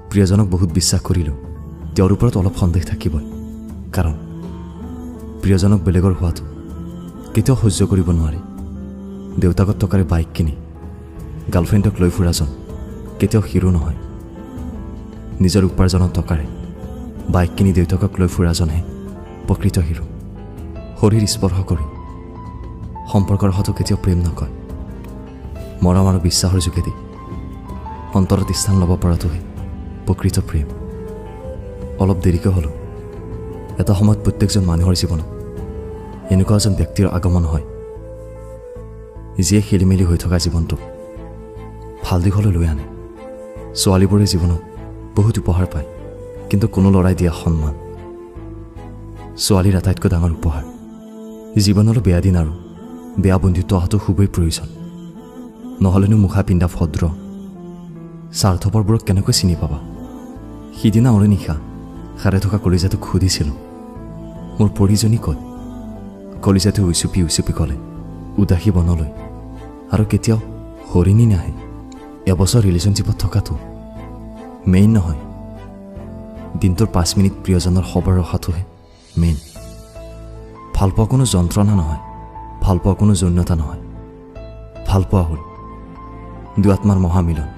প্ৰিয়জনক বহুত বিশ্বাস কৰিলেও তেওঁৰ ওপৰত অলপ সন্দেহ থাকিবই, কাৰণ প্ৰিয়জনক বেলেগৰ হোৱাটো কেতিয়াও সহ্য কৰিব নোৱাৰি। দেউতাকৰ টকাৰে বাইক কিনি গাৰ্লফ্ৰেণ্ডক লৈ ফুৰাজন কেতিয়াও হিৰো নহয়। নিজৰ উপাৰ্জনৰ টকাৰে বাইক কিনি দেউতাকক লৈ ফুৰাজনহে প্ৰকৃত হিৰো। শৰীৰ স্পৰ্শ কৰি সম্পৰ্ক ৰখাটো কেতিয়াও প্ৰেম নকয়। মৰম আৰু বিশ্বাসৰ যোগেদি অন্তৰত স্থান ল'ব পৰাটোহে প্ৰকৃত প্ৰেম। অলপ দেৰিকৈ হ'লেও এটা সময়ত প্ৰত্যেকজন মানুহৰ জীৱনত এনেকুৱা এজন ব্যক্তিৰ আগমন হয়, যিয়ে খেলি মেলি হৈ থকা জীৱনটোক ভাল দিশলৈ লৈ আনে। ছোৱালীবোৰে জীৱনত বহুত উপহাৰ পায়, কিন্তু কোনো ল'ৰাই দিয়া সন্মান ছোৱালীৰ আটাইতকৈ ডাঙৰ উপহাৰ। জীৱনলৈ বেয়া দিন আৰু বেয়া বন্ধুত্ব অহাটো খুবেই প্ৰয়োজন। নহ'লেনো মুখা পিন্ধা ভদ্ৰ স্বাৰ্থপৰবোৰক কেনেকৈ চিনি পাবা? সিদিনা ওৰে নিশা সাৰে থকা কলিজাটোক সুধিছিলোঁ, মোৰ পৰিজনী ক'ত? কলিজাটো উচুপি উচুপি ক'লে, উদাসী বনলৈ আৰু কেতিয়াও হৰিণী নাহে। এবছৰ ৰিলেশ্যনশ্বিপত থকাটো মেইন নহয়, দিনটোৰ 5 মিনিট প্ৰিয়জনৰ খবৰ ৰখাটোহে মেইন। ভালপোৱা কোনো যন্ত্ৰণা নহয়, ভালপোৱা কোনো যৌনতা নহয়। ভালপোৱা হ'ল দুআত্মাৰ মহামিলন।